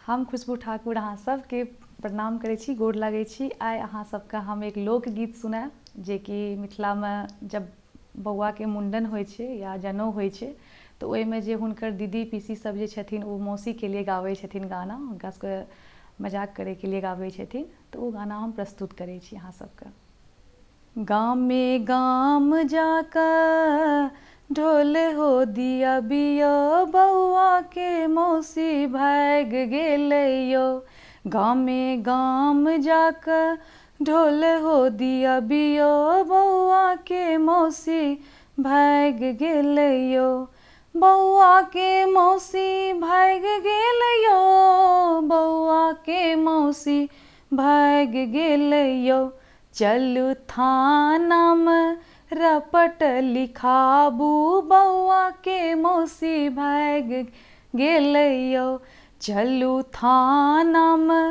हम खुशबू ठाकुर अहाँ सबके प्रणाम करै छी, गोर लागै छी। आइ अहाँ सबके हम एक लोकगीत सुनायब जेकि मिथिलामे जब बौआके मुण्डन होइ छै या जनउ होइ छै तऽ ओहिमे जे हुनकर दीदी पीसी सब जे छथिन ओ मौसीके लिए गाबै छथिन गाना, हुनका सबके मजाक करैके लिए गाबै छथिन, तऽ ओ गाना हम प्रस्तुत करै छी अहाँ सबके। गामे गाम जाकऽ ढोल हो दिया बियो बौआ के मौसी भागि गेलै यौ। गामे गाम जाकऽ ढोल हो दिया बियो बौआ के मौसी भागि गेलै यौ। बौआ के मौसी भागि गेलै यौ, बौआ के मौसी भागि गेलै यौ। चलू थानामे रपट लिखाबू बौआके मौसी भागि गेलै यौ। चलू थानामे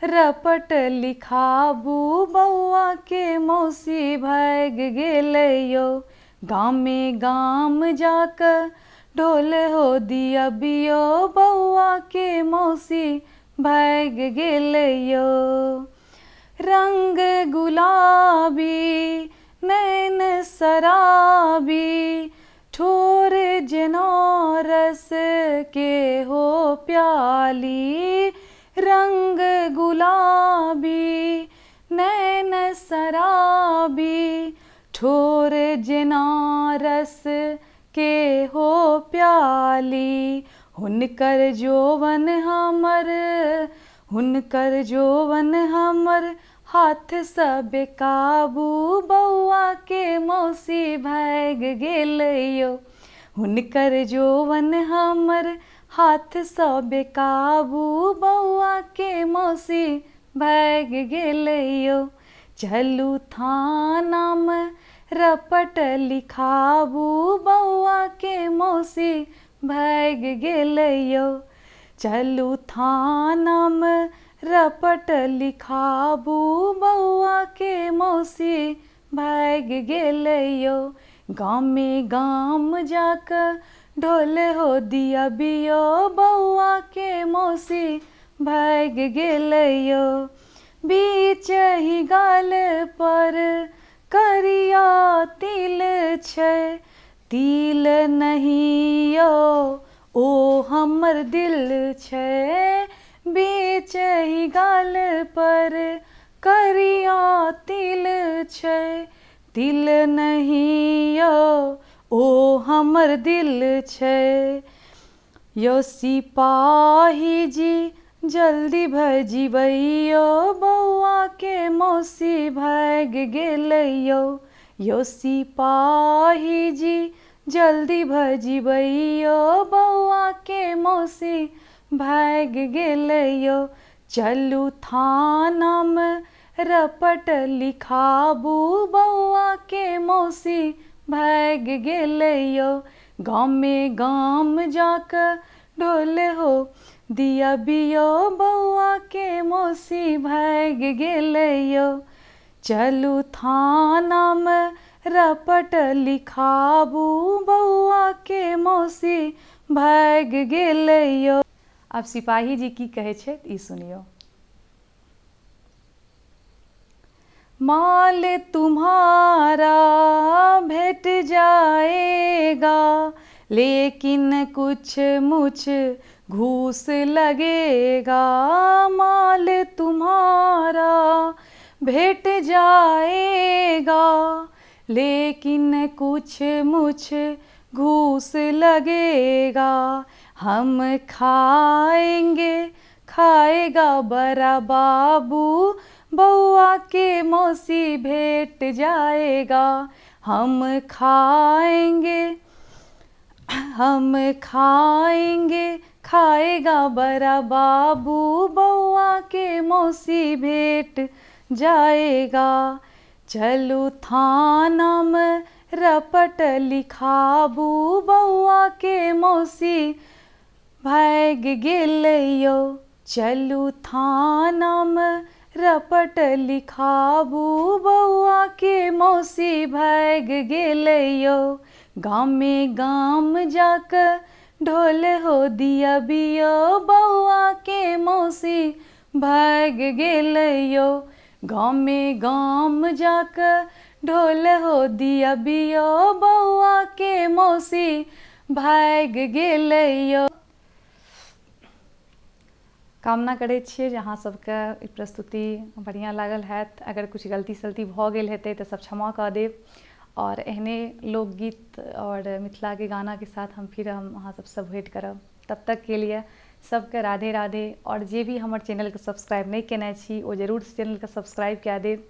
रपट लिखाबू बौआके मौसी भागि गेलै यौ। गामे गाम जाकऽ ढोल हो दिअबियौ बौआके मौसी भागि गेलै यौ। रंग गुलाबी नैन शराबी ठोर जेना रस के हो प्याली। रंग गुलाबी नैन शराबी ठोर जेना रस के हो प्याली। हुनकर जोवन हमर, हुनकर जोवन हमर हाथसँ बेकाबू बौआके मौसी भागि गेलै यौ। हुनकर जोवन हमर हाथसँ बेकाबू बौआके मौसी भागि गेलै यौ। चलू थानामे रपट लिखाबू बौआके मौसी भागि गेलै यौ। चलू थानामे रपट लिखाबू बौआके मौसी भागि गेलै यौ। गामे गाम जाकऽ ढोल हो दिअबियौ बौआके मौसी भागि गेलै यौ। बीचहि गाल पर करिया तिल छै, तिल नहि यौ ओ हमर दिल छै। बीचहि गाल पर करिया तिल छै, तिल नहि यौ ओ हमर दिल छै। यौ सिपाही जी जल्दी भजिबैयौ बौआके मौसी भागि गेलै यौ। यौ सिपाही जी जल्दी भजिबैयौ बौआके मौसी भागि गेलै यौ। चलू थानामे रपट लिखाबू बौआके मौसी भागि गेलै यौ। गामे गाम जाकऽ ढोल हो दिअबियौ बौआके मौसी भागि गेलै यौ। चलू थानामे रपट लिखाबू बौआके मौसी भागि गेलै यौ। आब सिपाही जी की कहै छथि ई सुनियौ। माल तुम्हारा भेट जाएगा लेकिन कुछ मुछ घूस लगेगा। माल तुम्हारा भेट जाएगा लेकिन कुछ मुछ घूस लगेगा। हम खाएंगे खाएगा बड़ा बाबू बौआ के मौसी भेट जाएगा। हम खाएंगे, हम खाएंगे खाएगा बड़ा बाबू बौआ के मौसी भेट जाएगा। चलू थानामे रपट लिखाबू बौआ के मौसी भागि गेलै यौ। चलू थानामे रपट लिखाबू बौआके मौसी भागि गेलै यौ। गामे गाम जाकऽ ढोल हो दिअबियौ बौआके मौसी। मौसी भागि गेलै यौ। गामे गाम जाकऽ ढोल हो दिअबियौ बौआके मौसी भागि गेलै यौ। कामना करै छियै जे अहाँ सबके ई प्रस्तुति बढ़िआँ लागल हैत। अगर किछु गलती सलती भऽ गेल हेतै तऽ सब क्षमा कऽ देब। आओर एहने लोकगीत आओर मिथिलाके गानाके साथ हम फिर हम अहाँ सबसँ भेँट करब। तब तकके लिए सबके राधे राधे। आओर जे भी हमर चैनलके सब्सक्राइब नहि केने छी ओ जरूर चैनलके सब्सक्राइब कए देब।